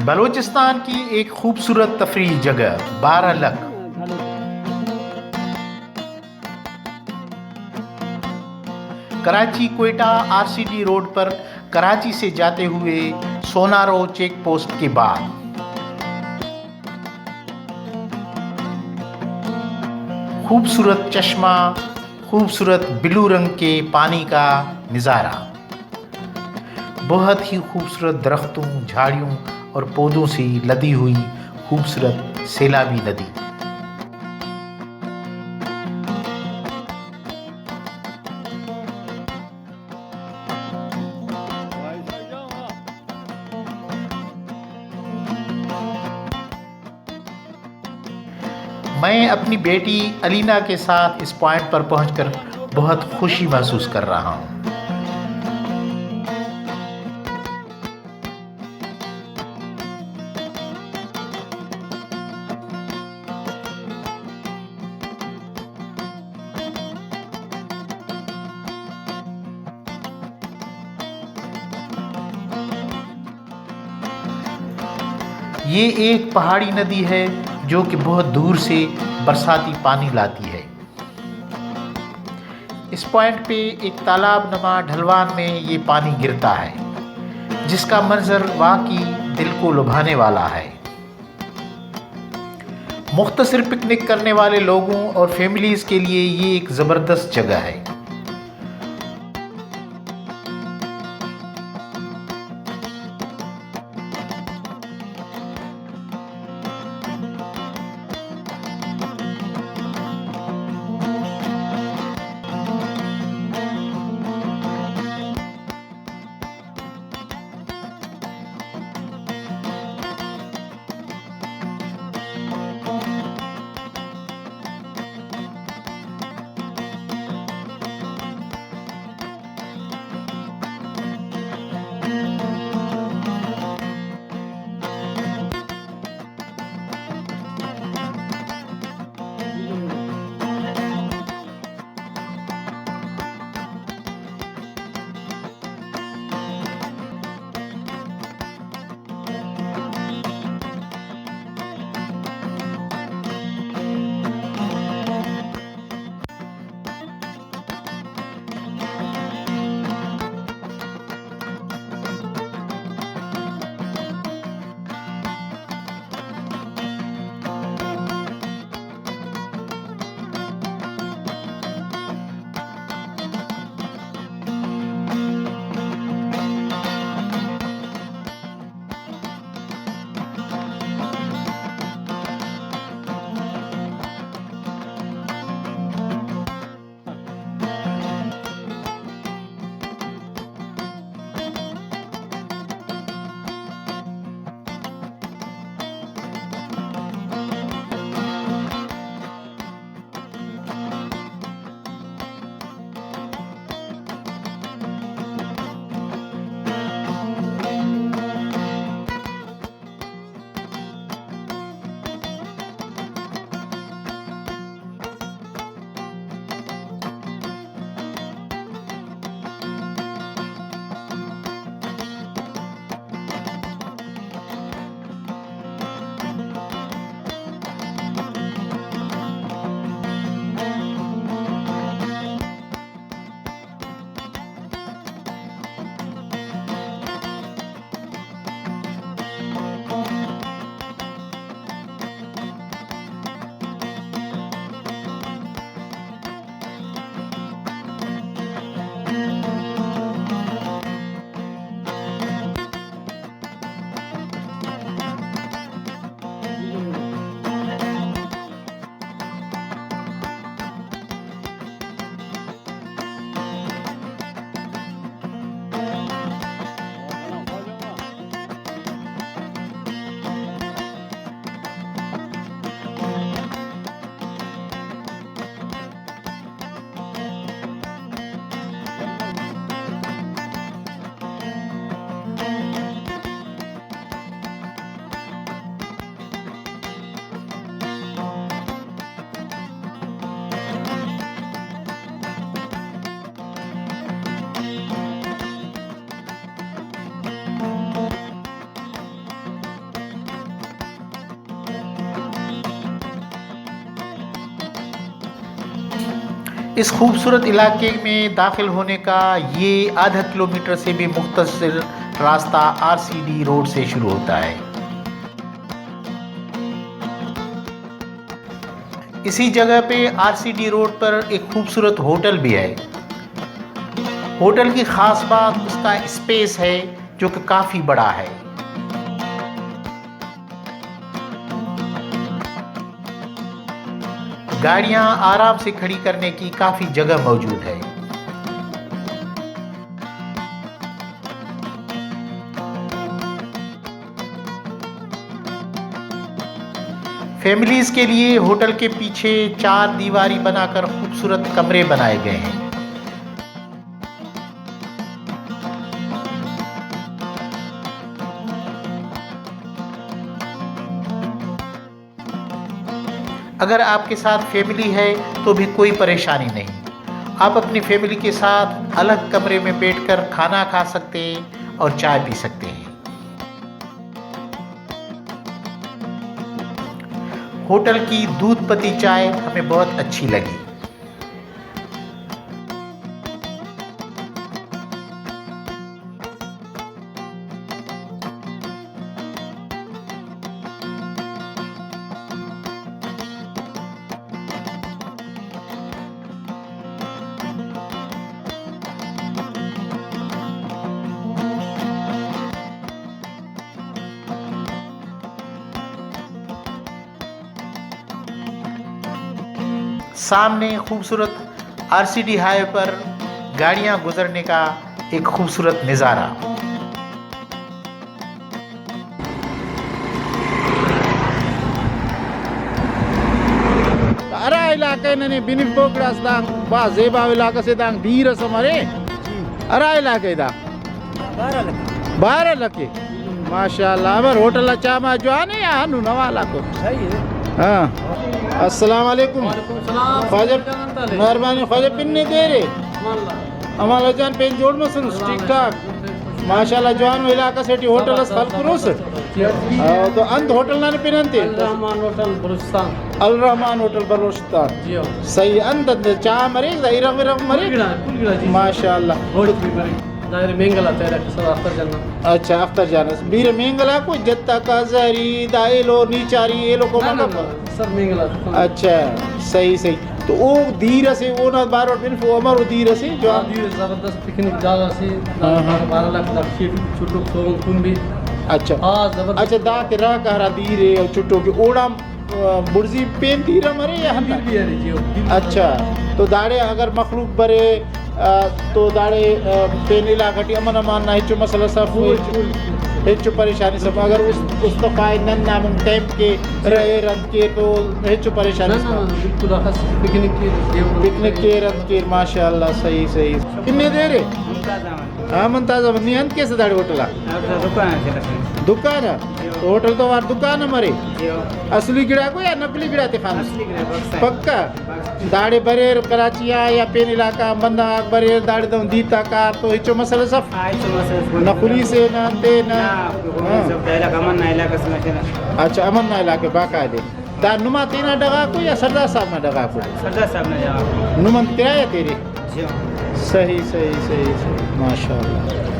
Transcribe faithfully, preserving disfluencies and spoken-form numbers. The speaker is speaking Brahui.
بلوچستان کی ایک خوبصورت تفریحی جگہ بارہ لک۔ Karachi Quetta R C D road پر کراچی سے جاتے ہوئے سونارو چیک پوسٹ کے بعد خوبصورت چشمہ، خوبصورت بلو رنگ کے پانی کا نظارہ، بہت ہی خوبصورت درختوں، جھاڑیوں اور پودوں سے لدی ہوئی خوبصورت سیلابی ندی۔ میں اپنی بیٹی الینا کے ساتھ اس پوائنٹ پر پہنچ کر بہت خوشی محسوس کر رہا ہوں۔ یہ ایک پہاڑی ندی ہے جو کہ بہت دور سے برساتی پانی لاتی ہے۔ اس پوائنٹ پہ ایک تالاب نما ڈھلوان میں یہ پانی گرتا ہے، جس کا منظر واقعی دل کو لبھانے والا ہے۔ مختصر پکنک کرنے والے لوگوں اور فیملیز کے لیے یہ ایک زبردست جگہ ہے۔ اس خوبصورت علاقے میں داخل ہونے کا یہ آدھا کلومیٹر سے بھی مختصر راستہ آر سی ڈی روڈ سے شروع ہوتا ہے۔ اسی جگہ پہ آر سی ڈی روڈ پر ایک خوبصورت ہوٹل بھی ہے۔ ہوٹل کی خاص بات اس کا اسپیس ہے، جو کہ کافی بڑا ہے۔ گاڑیاں آرام سے کھڑی کرنے کی کافی جگہ موجود ہے۔ فیملیز کے لیے ہوٹل کے پیچھے چار دیواری بنا کر خوبصورت کمرے بنائے گئے ہیں۔ اگر آپ کے ساتھ فیملی ہے تو بھی کوئی پریشانی نہیں، آپ اپنی فیملی کے ساتھ الگ کمرے میں بیٹھ کر کھانا کھا سکتے ہیں اور چائے پی سکتے ہیں۔ ہوٹل کی دودھ پتی چائے ہمیں بہت اچھی لگی۔ سامنے خوبصورت آر سی ڈی ہائی وے پر گاڑیاں گزرنے کا ایک خوبصورت نظارہ۔ ہرا علاقہ ننے بنفبو گڑاس دانگ بھاز زیبا علاقہ سے، دانگ دیر ئس ہم ارے۔ ہرا علاقہ دا؟ بارہ لکھ۔ بارہ لکھ۔ ماشاءاللہ۔ امر ہوٹل آ چاہ ما جوان ءِ یا ہنون حوال آکو؟ صحیح ءِ۔ ہاں۔ السلام علیکم۔ وعلیکم السلام۔ خواجہ، مہربانی، خواجہ پن نے دیر ءِ۔ امان اللہ۔ امان اللہ جان، پین جوڑ مسنس؟ ٹھیک ٹھاک۔ ماشاءاللہ، جوانو علاقہ سے ٹی ہوٹل اس خلکروس۔ جی۔ آ، تو انت ہوٹل نا پن انت ءِ؟ الرحمان ہوٹل بلوچستان۔ الرحمان ہوٹل بلوچستان۔ جی ہاں۔ صحیح، انت انت چاہ مریک دا، ارغ ورغ مریک؟ کل گڑا، کل گڑا جی۔ ماشاءاللہ۔ گوشت بھی مریک۔ ظاہر مینگل آتا ہے، ڈاکٹر صاحب اختر جان نا۔ اچھا، اختر جان اس۔ بیرہ مینگل آکو، جتہ کا زہری، دا ایلو نیچاری، ایلو کو نہ، نہ، مطلب۔ نہ، سر مینگل آتا۔ اچھا، صحیح، صحیح۔ تو او دیر اسے، اونا باروٹ بنفو، امر او دیر اسے جو ہاں، دیر زبردست پکنک جاگہ سے، ہاں، ہاں۔ بارہ لکھ لکھ شیف چٹک سوگن کن بھی۔ اچھا۔ ہاں، زبردست۔ اچھا، دا کہ راہ کارا دیر ءِ او چٹو کہ اوڑام آ، بڑزی پین دیر ہم ارے یا ہندا؟ دیر بھی ارے جی، او دیر بھی۔ اچھا، تو داڑے اگر مخلوق برے، آ، تو داڑے، آ، پین علاقہ ٹی امن امان نا ہچو مسئلہ سف، کوئی، ہچ-، کوئی، کوئی۔ ہچو پریشانی سف۔ اگر اس، اس تو خواہے نن نا ہمو کیمپ کے رہے رند کے تو ہچو پریشانی نہ، نہ، سف۔ نہ، بالکل اخس پکنک کے، پکنک کے رند کے، ماشاءاللہ، صحیح، صحیح۔ کنے دیر ءِ؟ ممتاز احمد۔ ہاں، ممتاز احمد، نی انت کیسہ داڑے ہوٹل آ؟ دکان آ۔ دکان آ؟ جی۔ ہوٹل تو وار دکان ہم ارے؟ جی۔ اصلی گڑاکو یا نقلی گڑاتے خانوس؟ اصلی گڑا، پکا۔ پکا؟ پکا۔ داڑے بریر کراچی آ یا پین علاقہ آن بندغ آک بریر، داڑے دہن دیرتا کار تو ہچو مسئلہ سف؟ ہاں، ہچو مسئلہ سف۔ نہ خلیس ءِ، نہ انتے، نہ۔ نہ، ہاں۔ سب علاقہ امن نا علاقہ سے ماشاءاللہ۔ اچھا، امن نا علاقہ، باقاعدہ۔ دا نما تینا ڈغاکو یا سردار صاحب نا ڈغاکو؟ سردار صاحب نا ڈغاکو۔ نم انت کرایہ تیرے؟ جی ہاں۔ صحیح، صحیح، صحیح، صحیح۔ ماشاءاللہ۔